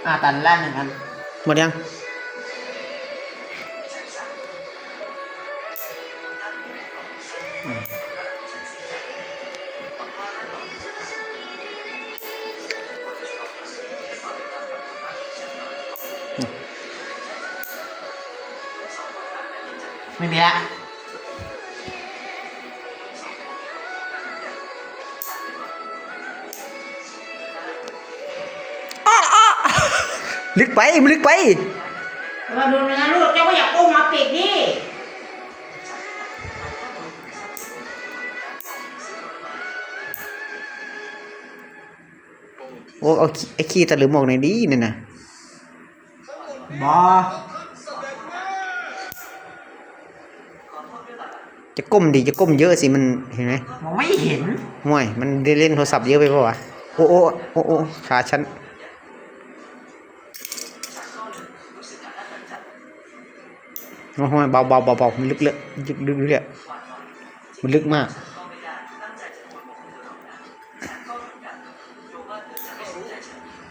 ອາ ຕັນລະໜຶ່ງອັນ. ໝົດຍັງ? ແມ່ນແລ້ວ. ອ້າ ອ້າ ລຶກໄປ ມັນລຶກໄປ. ວ່າໂດນນະລູກ ເຈົ້າບໍ່ຢາກກົ້ມມາເປັກນີ້. ໂອ້ ເອົາ ໄອ້ຂີ້ຕະລຶມອອກໜ່ອຍດີນີ້ນະ. ບໍ່ ຈະກົ້ມດີ ຈະກົ້ມເຢີະຊິ ມັນເຫັນໄໝ? ມອງໄມ່ເຫັນ. ໂອ້ຍ ມັນໄດ້ຫຼິ້ນໂທລະສັບເຢີະໄປບໍ່ວະ? ໂອ້ ໂອ້ ໂອ້ ໂອ້ ຂາສັນ. ໂອ້ຍ ເບົາໆໆໆ ມັນລຶກເລີຍ ລຶກ ລຶກເລີຍ ມັນລຶກມາກ.